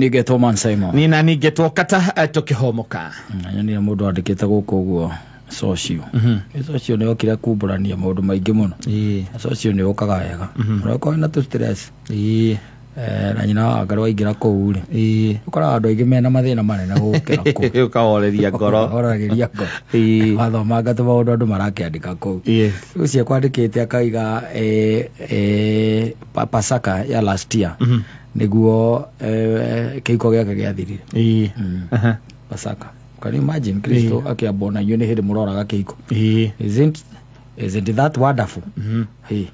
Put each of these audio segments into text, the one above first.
Nĩngetwo Man Simon. Niĩ na ningĩ twokata tũkĩhomoka. Nyonire mũndũ andĩkĩte gũkũ ũguo socio. Socio nĩ okire kumbũrania maũndũ maingĩ mũno. Socio nĩ ũkaga wega. Ũrokorwo wĩna tũ stress. Na nyina wa Wangarĩ waingĩra kũu rĩ. Ũkoraga andũ aingĩ mena mathĩna manene gũkĩra kũu. Ũkahoreria ngoro. Ũkahoragĩria ngoro. Wathomanga tũmaũndũ andũ marakĩandĩka kũu. Ũcio ekwandĩkĩte akaiga Pasaka ya last year. Nĩguo kĩhiko gĩake gĩathirire. Pasaka. Can you imagine Kristo akĩambwo na inyuĩ nĩ hĩndĩ mũroraga kĩhiko? Isn't that wonderful? Hey.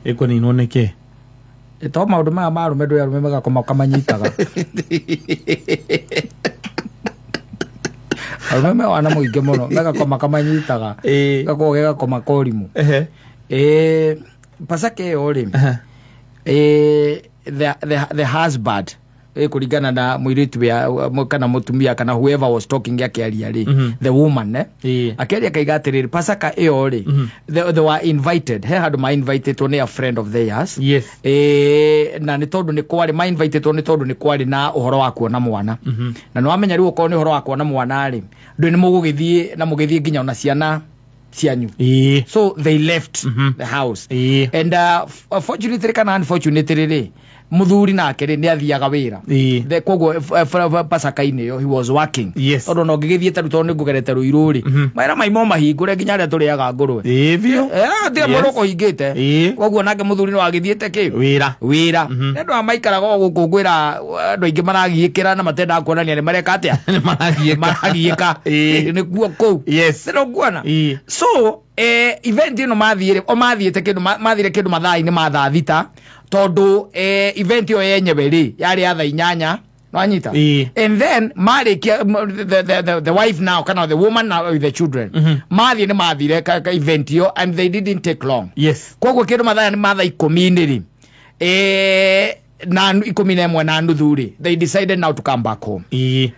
Ĩkũninwo nĩkĩ? To maũndũ maya ma arũme ndũĩ arũme magakoma kamanyitaga. Arũme me wana mũingĩ mũno megakoma kamanyitaga. Gakorwo gegakoma korimũ. Pasaka ĩyo rĩ, the husband kũringana na mũirĩtu kana mũtumia kana whoever was talking akĩaria rĩ, the woman akĩaria akaiga atĩrĩrĩ, Pasaka ĩyo rĩ, they were invited, he handũ ma invitedwo nĩ a friend of theirs. Na nĩ tondũ nĩ kwarĩ, ma invitedwo nĩ tondũ nĩ kwarĩ na ũhoro wa kuona mwana. Na nĩ wamenya rĩu okorwo nĩ ũhoro wa kuona mwana rĩ, ndũĩ nĩ mũgũgĩthiĩ na mũgĩthiĩ nginya ona ciana cianyu. So they left the house. And fortunately kana unfortunately rĩ, mũthuri nake rĩ nĩ athiaga wĩra. The koguo Pasaka-inĩ ĩyo he was working. Tondũ ona ũngĩgĩthiĩ ta rĩu tondũ nĩ ngũgerete Rũirũ rĩ, mawĩra maimo mahingũre nginya arĩa tũrĩaga ngũrwe. Biũ. Tiga mũndũ ũkũhingĩte. Koguo nake mũthuri no agĩthiĩte kĩ? Wĩra. Wĩra. Nĩ andũ aya maikaraga o gũkũ ngwĩra andũ aingĩ maragiĩkĩra na matendaga kuonania nĩ mareka atĩa? Nĩ maragiĩka. Maragiĩka. Nĩkuo kũu. Nĩ ũkuona? So, event ĩno mathiĩre, o mathiĩte kĩndũ, mathire kĩndũ mathaa-inĩ ma thaa thita, tondũ event ĩyo yenyewe rĩ, yarĩ ya thaa inyanya, nwanyita? And then, marĩkia, the wife now, kana the woman now with the children, mathiĩ nĩ mathire ka event ĩyo, and they didn't take long. Koguo kĩndũ mathaa nĩ mathaa ikũmi-inĩ rĩ, na ikũmi na ĩmwe na nuthu rĩ, they decided now to come back home.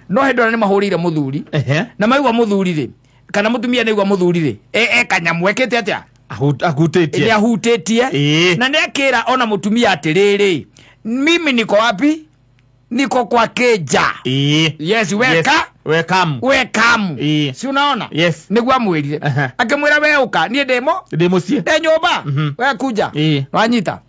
No hĩndĩ ĩrĩa nĩ mahũrĩire mũthuri, na maigua mũthuri rĩ, kana mũtumia nĩ aigua mũthuri rĩ, e kanyamũ ekĩte atĩa? Ahutĩtie. Nĩ ahutĩtie. Na nĩ akĩra ona mũtumia atĩrĩrĩ, mimi niko wapi? Niko kwa keja. Yes, weka. Yes. Welcome. Welcome. Si unaona? Nĩguo amwĩrire. Akĩmwĩra we ũka, niĩ ndĩ Ndĩ mũciĩ. Ndĩ nyũmba. We kuja. Wanyita.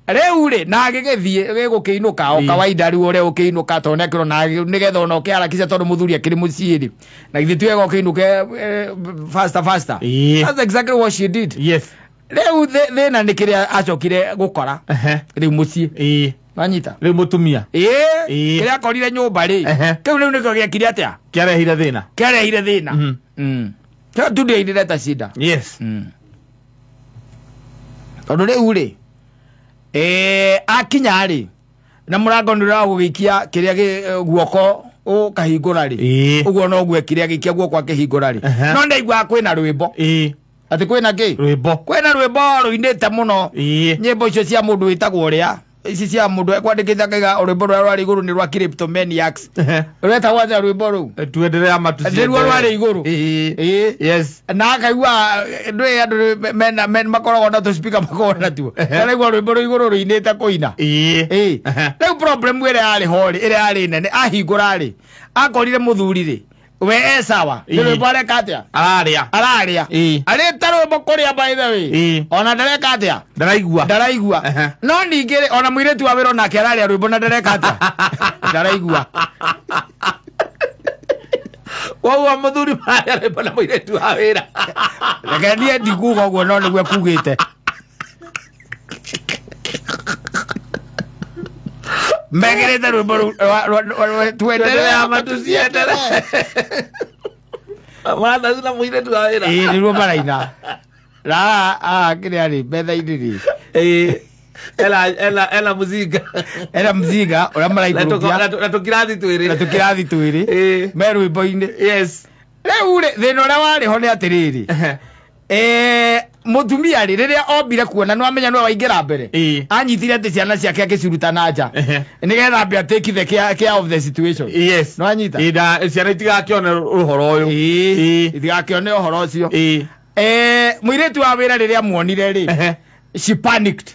Rĩu rĩ, na agĩgĩthiĩ, gĩgũkĩinũka, o kawaida rĩu ũrĩa ũkĩinũka, tondũ nĩ akĩrona nĩgetha ona ũkĩharakisha tondũ mũthuri akĩrĩ mũciĩ rĩ. Na githĩ ti wega ũkĩinũke, faster, faster. That's exactly what she did. Rĩu thĩna nĩ kĩrĩa acokire gũkora. Rĩu mũciĩ. Wanyita? Rĩu mũtumia. Kĩrĩa akorire nyũmba rĩ. Kĩu rĩu nĩkĩo gĩekire atĩa? Kĩarehire thĩna. Kĩarehire thĩna. Kĩo tu ndio ileta shida. Tondũ rĩu rĩ, akinya rĩ, na mũrango nĩ ũragũgĩikia kĩrĩa guoko ũkahingũra rĩ. Ũguo noguo ekire agĩikia guoko akĩhingũra rĩ. No ndaiguaga kwĩna rwĩmbo. Atĩ kwĩna kĩ? Rwĩmbo. Kwĩna rwĩmbo rũinĩte mũno. Nyĩmbo icio cia mũndũ wĩtagwo ũrĩa. Ici cia mũndũ ekwandĩkĩte akaiga rwĩmbo rũrĩa rwarĩ igũrũ nĩ rwa Kleptomaniacs. Rwetagwo atĩa rwĩmbo rũu? Tuendelee ama tusiendelee? Nĩruo rwarĩ igũrũ. Na akaigua, ndũĩ andũ mena, makoragwo na tũspeaker makoragwo natuo. Araigua rwĩmbo rũu igũrũ rũinĩte kũina. Rĩu problem ĩrĩa yarĩ ho rĩ, ĩrĩa yarĩ nene, ahingũra rĩ, akorire mũthuri rĩ, we e sawa. Nĩ rwĩmbo areka atĩa? Ararĩa. Ararĩa. Arĩte rwĩmbo kũrĩa by the way. Ona ndareka atĩa? Ndaraigua. Ndaraigua. No ningĩ rĩ, ona mũirĩtu wa wĩra onake ararĩa rwĩmbo na ndareka atĩa? Ndaraigua. Koguo mũthuri marĩa rwĩmbo na mũirĩtu wa wĩra. Reke niĩ ndikuga ũguo no nĩguo ekugĩte. Megerete rwĩmbo rũu, tuendelee ama tusiendelee. Marathacu na mũirĩtu wa wĩra. Nĩruo maraina. Na kĩrĩa rĩ, metha-inĩ rĩ. Ena mũcinga. Ena mũcinga, ũrĩa maraikũrũkia. Na tũkirathi twĩrĩ. Na tũkirathi twĩrĩ. Me rwĩmbo-inĩ. Rĩu rĩ, thĩna ũrĩa warĩ ho nĩ atĩrĩrĩ. Mũtumia rĩ, rĩrĩa ombire kuona nĩ wamenya nĩwe waingĩra mbere. Anyitire atĩ ciana ciake akĩciruta na nja. Nĩgetha ambe atake the care of the situation. Nĩ wanyita? Na ciana itigakĩone ũhoro ũyũ. Itigakĩone ũhoro ũcio. Mũirĩtu wa wĩra rĩrĩa amuonire rĩ, she panicked.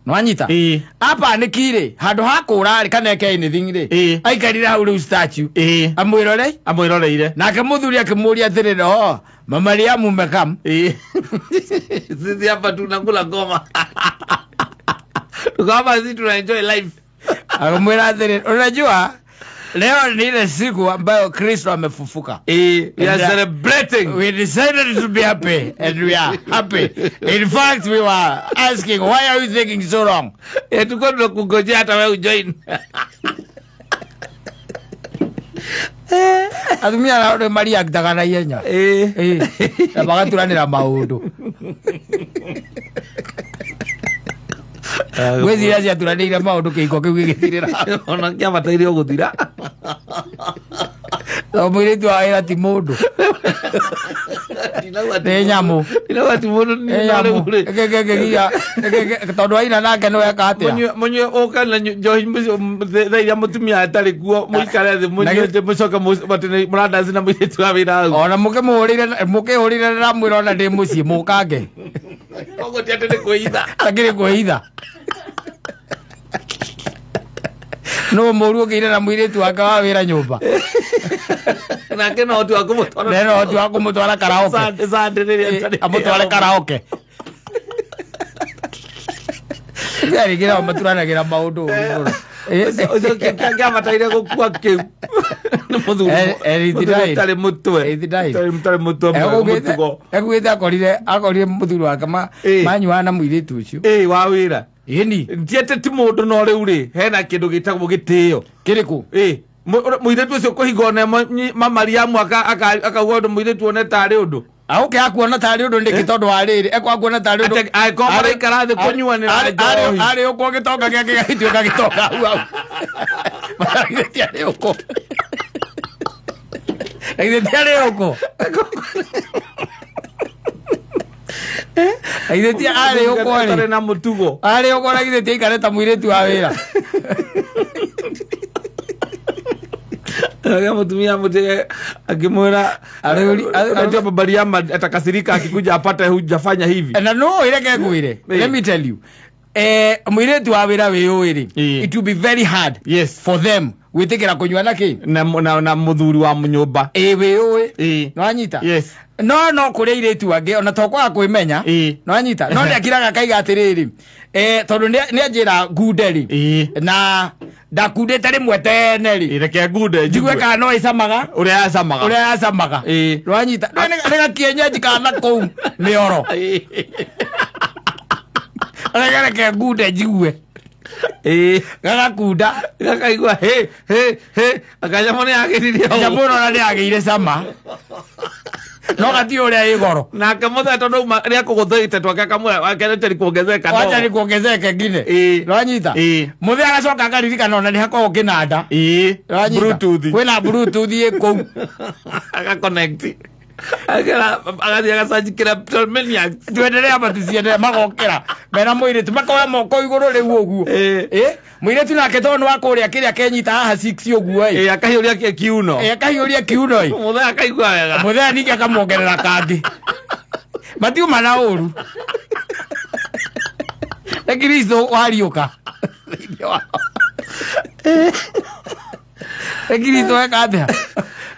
Nwanyita Ĩĩ. apaniki rĩ handũ ha kũra rĩ kana eke anything rĩ, Ĩĩ. aikarire hau rĩu statue Ĩĩ. amwĩrore. Amwĩroreire. Nake mũthuri akĩmũria atĩrĩrĩ, o mama Mariamu mekam. Ĩĩ. Sisi hapa tunakula ngoma. Tuko hapa sisi tuna enjoy life. Akamwĩra atĩrĩrĩ, unajua leo ni ile siku ambayo Kristo amefufuka. Ĩĩ. We are And, celebrating. We decided to be happy and we are happy. In fact, we were asking, why are you taking so long? Eh, tuko tunakungojea hata wewe ujoin. Atumia nao nĩ mariaktaga na ihenya. Ĩĩ. Ĩĩ, na magaturanĩra maũndũ. Ngwĩciria ciaturanĩire maũndũ kĩhiko kĩu gĩgĩthirĩra. Ona kĩabataire o gũthira. Tondũ mũirĩtu wa wĩra ti mũndũ. Nĩ nyamũ. Ndinauga ti mũndũ. Nĩ nyamũ. Tondũ waina nake nĩ weka atĩa? Mũnyue ũke na njohi thaa iria mũtumia atarĩ kuo, mũikare thĩ mũnyuĩte, mũcoke mũrandaci na mũirĩtu wa wĩra hau. Ona mũkĩhũrĩre ndamwĩra ona ndĩ mũciĩ mũkange. Koguo ti atĩ nĩ kwĩhitha. Akĩrĩ kwĩhitha. No mũru ũkĩire na mũirĩtu wake wa wĩra nyũmba. Nake no ũhoti wa kũmũtwara. Nena ũhoti wa kũmũtwara karaoke. Sunday rĩrĩa atarĩ. Amũtware karaoke. Rĩngĩ nao maturanagĩra maũndũ ũru mũno. Ũcio kĩabataire gũkua kĩu nĩ mũthuri Mũthuri ũtarĩ mũtwe. Ũtarĩ mũtwe mwega mũtugo. Ekugĩte akorire mũthuri wake manyuaga na mũirĩtu ũcio. Ĩĩ, wa wĩra. Ĩni. Ti atĩ ti mũndũ, no rĩu rĩ hena kĩndũ gĩtagwo gĩtĩo. Kĩrĩkũ? Ĩĩ, mũirĩtu ũcio kũhinga one Mamariamu akauga ũndũ mũirĩtu one tarĩ ũndũ. Aũke akuona tarĩ ũndũ nĩkĩ? Tondũ wa rĩrĩ ekwakuona tarĩ ũndũ. Angĩkorwo maraikara thĩ kũnyuanĩra njohi. Arĩ ũkwo gĩtonga gĩake gĩgatuĩka gĩtonga hau hau. Githĩ ti arĩ ũkwo? Githĩ ti arĩ ũkwo? Githĩ ti arĩ ũkwo rĩ? Ũtarĩ na mũtugo. Arĩ ũkwo na githĩ ti aikare ta mũirĩtu wa wĩra? Nake mũtumia mũtige akĩmwĩra unajua Mariamu atakasirika akikuja apate hujafanya hivi. Na no ĩreke ngwĩre. Let me tell you. Mũirĩtu wa wĩra wĩyũĩ rĩ, it will be very hard Yes. for them gwĩtĩkĩra kũnyua na kĩ? Na mũthuri wa nyũmba. Ĩĩ, wĩyũĩ. Ĩĩ. Nĩwanyita? Yes. No kũrĩ airĩtu angĩ ona to kwaga kwĩmenya. Ĩĩ. Nĩwanyita? No nĩakiraga akaiga atĩrĩrĩ, tondũ nĩanjĩra ngunde rĩ, Ĩĩ. na ndakundĩte rĩmwe tene rĩ, Reke ngunde njigue kana no ĩcamaga ũrĩa yacamaga. Ũrĩa yacamaga. Ĩĩ. Nĩwanyita? Nĩ gakienyenji kana kũu mĩoro. Reke reke ngunde njigue. Ĩĩ. Gagakunda. Gakaigua hĩ hĩ hĩ akanyamũ nĩ yagĩririe ũũ. Nyamũ ĩno ona nĩyagĩire cama. No gatiũ ũrĩa ĩ goro. Nake mũthee tondũ auma nĩakũgũthĩte twake akamwĩra wake nĩ kuongezeka no. Wacha nikuongezeke ngine. Ĩĩ. Nĩwanyita? Ĩĩ. Mũthee agacoka akaririkana ona nĩ hakoragwo kĩnanda. Ĩĩ. Nĩwanyita? Bluetooth. Kwĩna bluetooth ĩ kũu. Agaconnect. Agathiĩ agacanji kleptomaniacs. Twendelee ama tuciendelee? Magokĩra mena mũirĩtu makoya moko igũrũ rĩu ũguo. Ĩĩ. Ĩ mũirĩtu nake tondũ nĩ wa kũrĩa kĩrĩa kenyita haha six ũguo ĩ. Ĩĩ, akahiũria kiuno. Ĩ, akahiũria kiuno ĩ. Mũthee akaigua wega. Mũthee ningĩ akamuongerera kangĩ. Matiuma na ũru. Nĩ Kristo wariũka. Thĩinĩ wao. Nĩ Kristo weka atĩa?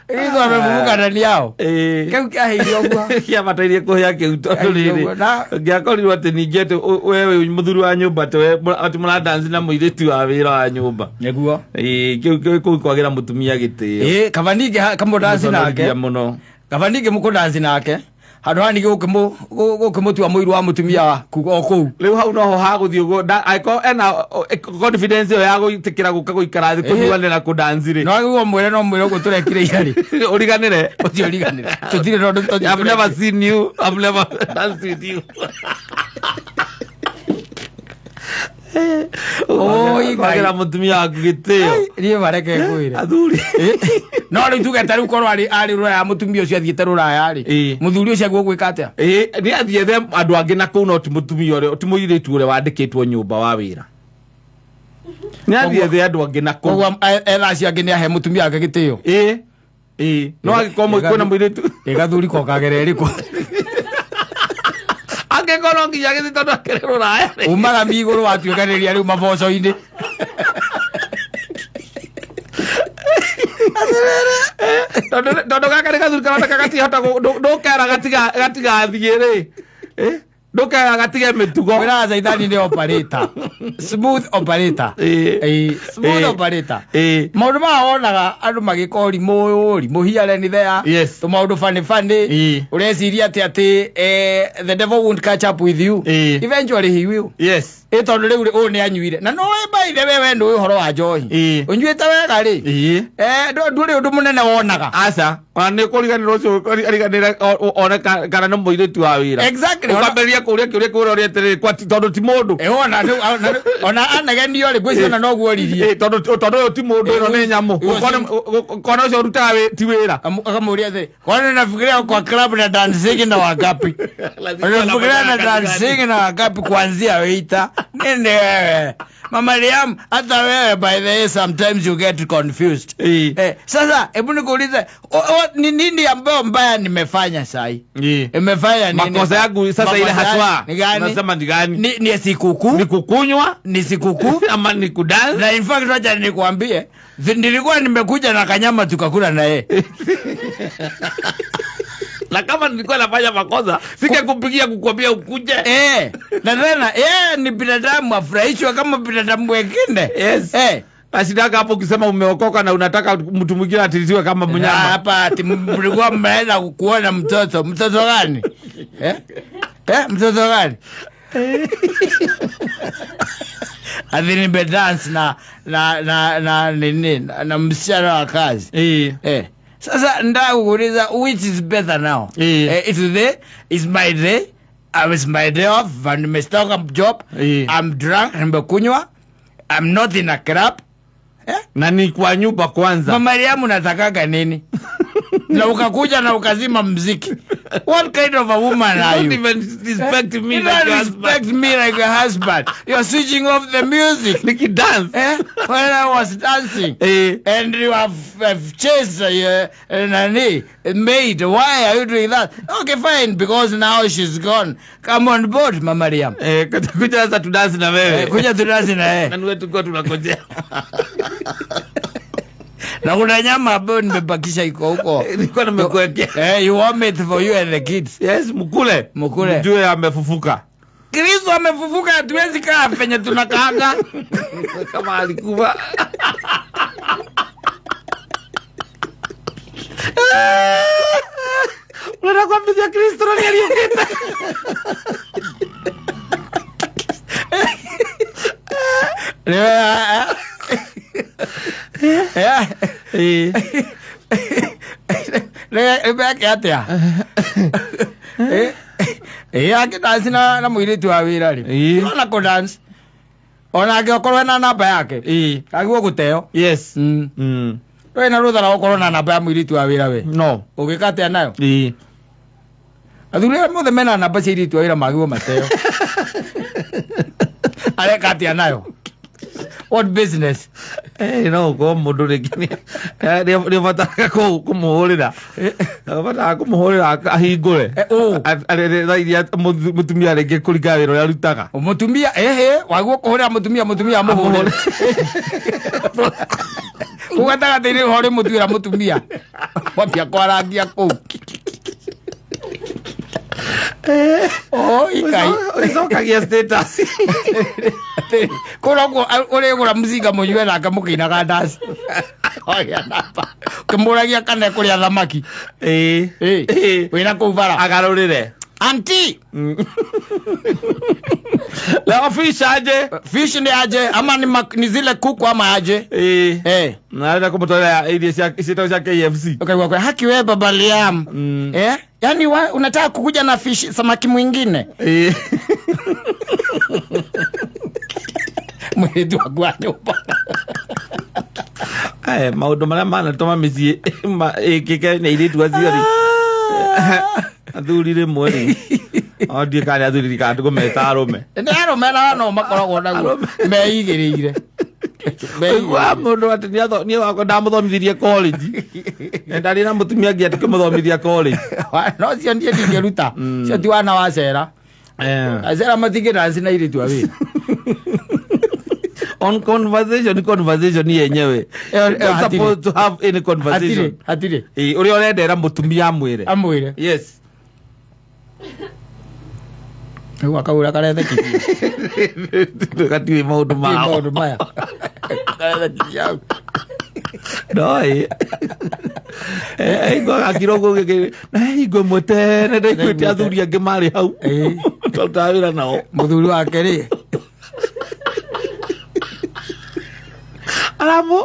Kristo amefufuka ndani yao. Ĩĩ. Kĩu kĩaheire ũguo. Kĩabataire kũhĩa kĩu tondũ Kĩaheire rĩrĩ ũguo. Na ngĩakorirwo atĩ ningĩ atĩ we wĩ mũthuri wa nyũmba atĩ we atĩ mũradanci na mũirĩtu wa wĩra wa nyũmba. Nĩguo. Ĩĩ, kĩu kũu kwagĩra mũtumia gĩtĩo. Ĩ, kaba ningĩ kamũdanci nake. Kũmũconorithia mũno. Kaba ningĩ mũkũdanci nake. Handũ haha ningĩ gũkĩmũtua mũiru wa mũtumia waku o kũu. Rĩu hau noho hagũthiĩ ũguo angĩkorwo ena confidence ĩyo ya gwĩtĩkĩra gũka gũikara thĩ kũnyuanĩra kũdanci rĩ. No agĩrĩirwo mwĩre no mwĩre ũguo tũrekire ira rĩ. Ũriganĩre. Ũcio ũriganĩre. Tũtirĩ na ũndũ tũthiĩ I've never seen you. I've never danced with you. Oi, Ngai. Kwagĩra mũtumia waku gĩtĩo. Niĩ mareke ngwĩre. Athuri. No rĩu tuge ta rĩu korwo arĩ rũraya mũtumia ũcio athiĩte rũraya rĩ. Ĩĩ. Mũthuri ũcio aguo gwĩka atĩa? Ĩĩ, nĩ athiĩ ethe andũ angĩ na kũu, no ti mũtumia ũrĩa, ti mũirĩtu ũrĩa wandĩkĩtwo nyũmba wa wĩra. Nĩ athiĩ ethe andũ angĩ na kũu. Koguo etha acio angĩ nĩ ahe mũtumia wake gĩtĩo. Ĩĩ. Ĩĩ. No angĩkorwo kwĩna mũirĩtu. Ĩ gathuri ko kagere ĩrĩkũ? Angĩkorwo no nginya gĩthiĩ tondũ akĩrĩ rũraya rĩ. Umaga migũrũ watuĩkanĩria rĩu maboco-inĩ. Tondũ gaka nĩ gathuri karoneka gatihota ndũkera gatigathiĩ rĩ. Eh? Ndũkera gatige mĩtugo. Kwĩraga caitani nĩ operator. Smooth operator. Ĩĩ. Smooth Ĩĩ. operator. Ĩĩ. Maũndũ maya wonaga andũ magĩka ũrimũ ũyũ ũrimũ here and there. Yes. Tũmaũndũ funny funny. Ĩĩ. Ũreciria atĩ the devil won't catch up with you. Ĩĩ. Eventually he will. Yes. Ĩ tondũ rĩu ũyũ nĩ anyuire. Na no by the way we ndũĩ ũhoro wa njohi. Ĩĩ. Ũnyuĩte wega rĩ. Ĩĩ. Ndũrĩ ũndũ mũnene wonaga. Aca, ona nĩ kũriganĩrwo ũcio ariganĩre one kana nĩ mũirĩtu wa wĩra. Exactly. Ũkambĩrĩria kũũria kĩũria kĩũria ũrĩa atĩrĩrĩ, kwa tondũ ti mũndũ. Ona rĩu ona anegenio rĩ ngwĩciria ona noguo oririe. Ĩĩ, tondũ ũyũ ti mũndũ, ĩno nĩ nyamũ. Kona ũcio ũrutaga ti wĩra. Akamuuria atĩrĩ, kwani unafikiria kwa club na dancing na wangapi? Unafikiria na dancing na wangapi kuanzia waiter? Nini wewe? Mama Liam, hata wewe by the way sometimes you get confused. Ĩĩ. Sasa hebu nikuulize, ni nini ambayo mbaya nimefanya sahi? Ĩĩ. Imefanya nini? Makosa yangu sasa ile Makosa haswa. ni gani? Unasema ni gani? Ni sikukuu. Ni kukunywa? Ni sikukuu. Ama ni kudance? Na in fact wacha nikuambie, nilikuwa nimekuja na kanyama tukakula na yeye. Na kama nilikuwa nafanya makosa, singekupigia kukwambia ukuje. Na tena, ni binadamu afurahishwe kama binadamu wengine. Yes. Ashidaka hapo ukisema umeokoka na unataka mtu mwingine atiliziwe kama mnyama. Hapa ati mlikuwa mnaenda kuona mtoto. Mtoto gani? Mtoto gani? Ati nimedance na nini, na msichana wa kazi. Sasa nataka kukuuliza, which is better now? It's today, it's my day. I was my day off, and nimetoka job. I'm drunk, nimekunywa. I'm not in a club. Na ni kwa nyumba kwanza. Mama Mariamu unatakaga nini? Na ukakuja na ukazima muziki. What kind of a woman are you? You don't even respect me You like don't your husband. respect me like your husband. You're switching off the music. Niki dance. When I was dancing. And you have chased nani maid. Why are you doing that? Okay, fine, because now she's gone. Come on board, Mama Mariam. Kuja sasa tu dance na wewe. Kuja tu dance na wewe. Na niwe tulikuwa tunangojea. Na kuna nyama ambayo nimebakisha iko huko. Nilikuwa nimekuwekea. You want it for you and the kids. Yes, mkule. Mkule. Mjue amefufuka. Kristo amefufuka, hatuwezi kaa penye tunakaanga. Kama alikuwa. Unataka kuambia Kristo nani aliyokita? Atia. Akĩdance na mũirĩtu wa wĩra rĩ. Ona kũdance. Ona angĩkorwo ena namba yake. Agĩrĩirwo gũteo. Yes. Ndũrĩ na rũtha rwa gũkorwo na namba ya mũirĩtu wa wĩra we. No. Ũngĩka atĩa nayo? Athuri arĩa mothe mena namba cia airĩtu a wĩra magĩrĩirwo mateo. Areka atĩa nayo? What business? No ũkorwo mũndũ rĩngĩ nĩ ũbataraga kũmũhũrĩra. Ũbataraga kũmũhũrĩra ahingũre. Thaa iria mũtumia rĩngĩ kũringana wĩra ũrĩa arutaga. Mũtumia, wagwo kũhũrĩra mũtumia, mũtumia amũhũrĩre. Kũu gatagatĩ-inĩ ho rĩ mũtuĩra mũtumia. Wambia kwarangia kũu. Ikai. Ũcokagia status. Kũrĩa ũguo ũrĩgũra mũcinga mũnyue nake mũkĩinaga ndaci. Oya namba. Ũkĩmũragia kana ekũrĩa thamaki. Wĩna kũu bara. Agarũrĩre. Auntie. Leo fish aje? Fish ni aje? Ama ni zile kuku ama aje? Na arenda kũmũtwarĩra irio ciĩtagwo cia KFC. Ukaigua kwa haki wewe Baba Liam. Yaani unataka kukuja na fish samaki mwingine? Mwĩrĩtu waku wa nyũmba. Maũndũ marĩa manatũma mĩciĩ ĩkĩke nĩ airĩtu acio rĩ. Athuri rĩmwe rĩ. O ndiũĩ kana nĩ athuri kana tũkũmeta arũme. Nĩ arũme na no makoragwo naguo meigĩrĩire. Ũiguaga mũndũ atĩ niĩ wakwa ndamũthomithirie college. Na ndarĩ na mũtumia ũngĩ atĩ kũmũthomithia college. No cio niĩ ndingĩruta. Cio ti wana wa cera. Acera matingĩ dance na airĩtu a wĩra. On conversation, conversation yenyewe. Ĩyo You're hatirĩ. supposed to have any conversation. Hatirĩ, hatirĩ. Ĩ, ũrĩa ũrendera mũtumia amwĩre. Amwĩre. Yes. Rĩu akaura karethekithia. Gatiũĩ maũndũ mao. Maũndũ maya. Karethekithia hau. No ĩ. Hingo agakira ũguo gĩkĩ na he hingo ĩmwe tene ndaiguĩte athuri angĩ marĩ hau. Twarutaga wĩra nao. Mũthuri wake rĩ. Aramu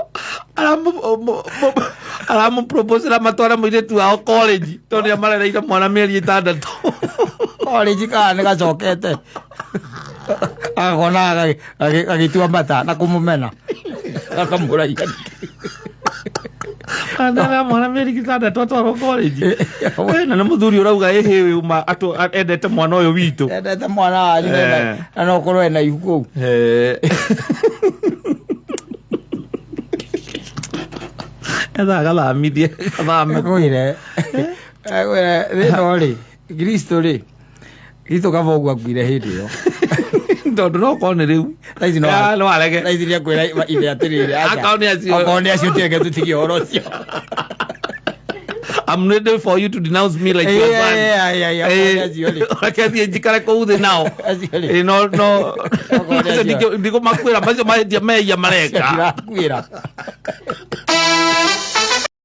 aramu aramu proposera matware mũirĩtu wao college tondũ nĩ marereire mwana mĩeri 6. College kana nĩ gacokete. Agakona agĩtua mata na kũmũmena. Akamũraiga. Anara mwana mĩeri 6 atwarwo college. Na nĩ mũthuri ũrauga ĩhĩ uma endete mwana ũyũ witũ. Endete mwana wanyu na no ũkorwo ena ihu kũu. Ethaga gathamithie gathame. Ngwĩre. Ngwĩre thĩna rĩ, Kristo rĩ. Kristo kaba ũguo akuire hĩndĩ ĩyo. Tondũ no korwo nĩ rĩu. Thaa ici no No arege. Thaa ici nĩakwĩra ithe atĩrĩrĩ. Aca. Akorwo nĩ acio. Akorwo nĩ acio tiege tũtigie ũhoro ũcio. I'm ready for you to denounce me like your son. Akorwo nĩ acio rĩ. Reke thiĩ njikare kũu thĩ nao. Acio rĩ. Ĩ, no no Akorwo nĩ acio. ndikũmakuĩra macio mahĩtia mehia mareka. Ndirakuĩra.